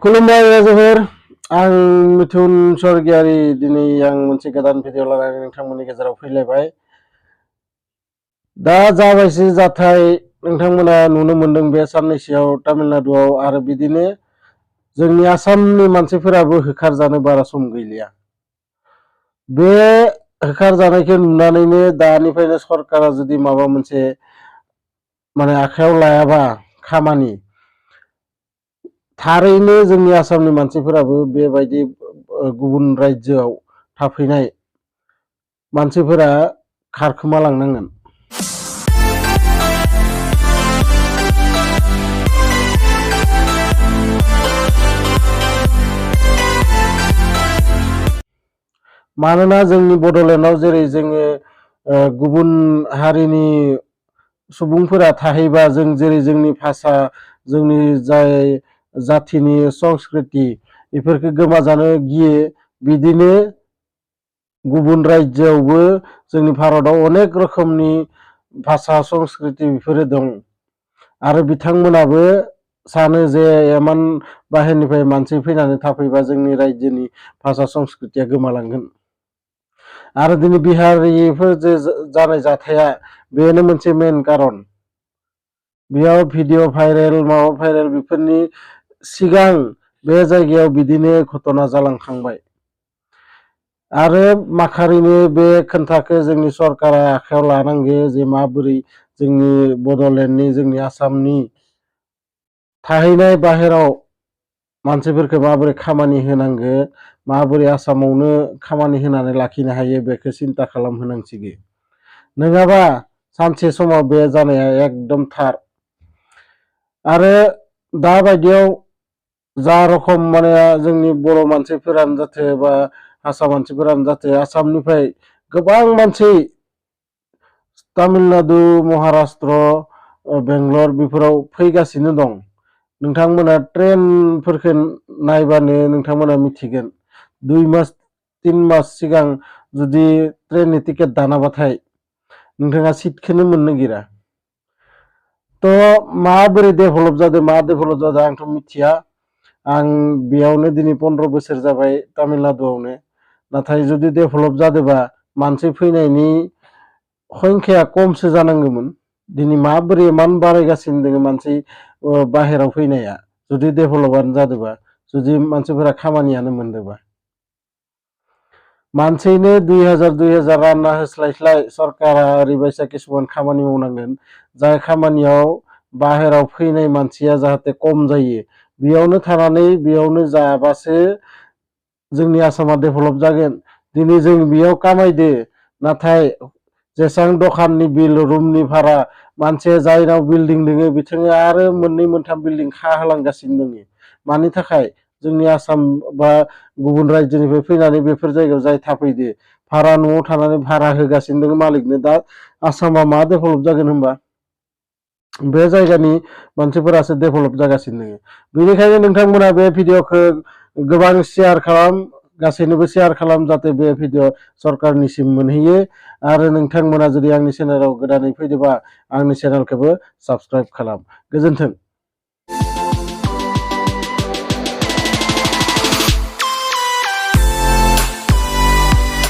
खुलुमबाय रायजोफोर आं मिथुन स्वर्गियारि दिनै आं मोनसे गोदान भिडिअ लानानै नोंथांमोननि गेजेराव फैलायबाय। दा जाबायसि जाथाय नोंथांमोना नुनो मोनदों बे साननैसोआव तामिलनाडुआव आरो बिदिनो जोंनि आसामनि मानसिफोराबो होखारजानो बारा सम गैलिया। बे होखारजानायखौ नुनानैनो दानिफ्रायनो सरकारा जुदि माबा मोनसे आखायाव लायाबा खामानि थारैनो जोंनि आसामनि मानसिफोराबो बेबायदि गुबुन रायजोआव थाफैनाय मानसिफोरा खारखोमा लांनांगोन। मानोना जोंनि बड'लेण्डआव जेरै जोङो गुबुन हारिनि सुबुंफोरा थाहैबा जों जेरै जोंनि भाषा जोंनि जाय जाथिनि संस्कृति बेफोरखौ गोमाजानो गियो, बिदिनो गुबुन रायजोआवबो जोंनि भारतआव अनेक रोखोमनि भाषा संस्कृति बेफोरो दं आरो बिथांमोनाबो सानो जे इमान बाहेरनिफ्राय मानसि फैनानै थाफैबा जोंनि रायजोनि भाषा संस्कृतिया गोमालांगोन। आरो दिनै बिहारिफोर जे जानाय जाथाया बेनो मोनसे मेन कारन। बेयाव भिडिअ भाइरेल माबा भाइरेल बेफोरनि सिगां बे जायगायाव बिदिनो घटना जालांखांबाय आरो माखारिनो बे खोन्थाखौ जोंनि सरकारा आखायाव लानांगो जे माबोरै जोंनि बड'लेण्डनि जोंनि आसामनि थाहैनाय बाहेराव मानसिफोरखौ माबोरै खामानि होनांगो, माबोरै आसामावनो खामानि होनानै लाखिनो हायो बेखौ सिन्था खालामहोनांसिगो। नङाबा सानसे समाव बे जानाया एकदम थार। आरो दाबायदियाव जा रखम जोंनि बर' मानसिफोरानो जाथो बा हारसा मानसिफोरानो जाथो आसामनिफ्राय गोबां मानसि तामिलनाडु, महाराष्ट्र, बेंगलर बेफोराव फैगासिनो दं। नोंथांमोना ट्रेनफोरखौ नायबानो नोंथांमोना मिथिगोन। 2 मास 3 मास सिगां जुदि ट्रेननि टिकेट दानाबाथाय नोंथाङा सिटखौनो मोननो नागिरा। थ' माबोरै डेभेलप जादों मा डेभेलप जादों आंथ' मिथिया। आं बेयावनो दिनै 15 बोसोर जाबाय तामिलनाडुआवनो। नाथाय जुदि डेभेलप जादोंबा मानसि फैनायनि संख्याया खमसो जानांगौमोन। दिनै माबोरै इमान बारायगासिनो दङ मानसि बाहेराव फैनाया, जुदि डेभेलपआनो जादोंबा, जुदि मानसिफोरा खामानियानो मोनदोंबा। मानसिनो 2000 रानना होस्लायस्लाय सरकारा ओरैबायसा किसुमान खामानि मावनांगोन जाय खामानियाव बाहेराव फैनाय मानसिया जाहाथे खम जायो। बेयावनो थानानै बेयावनो जाबासो जोंनि आसामा डेभेलप जागोन। दिनै जों बेयाव कामायदो, नाथाय जेसां दखाननि बिल, रुमनि भारा, मानसिया जायनाव बिल्डिं दोङो बिथाङा आरो 2 3 बिल्डिं होलांगासिनो दङ। मानि थाखाय? जोंनि आसाम बा गुबुन रायजोनिफ्राय फैनानै बेफोर जायगायाव जाय थाफैदो, भारा न'आव थानानै भारा होगासिनो दङ मालिकनो। दा आसामा मा डेभेलप जागोन होनबा? बे जायगानि मानसिफोरासो डेभेलप जागासिनो दङ। बेनिखायनो नोंथांमोना बे भिडिअखौ गोबां शेयार खालाम, गासैनोबो शेयार खालाम, जाहाथे बे भिडिअ सरकारनिसिम मोनहैयो। आरो नोंथांमोना जुदि आंनि चेनेलाव गोदानै फैदोंबा आंनि चेनेलखौबो साबस्क्राइब खालाम। गोजोन्थों।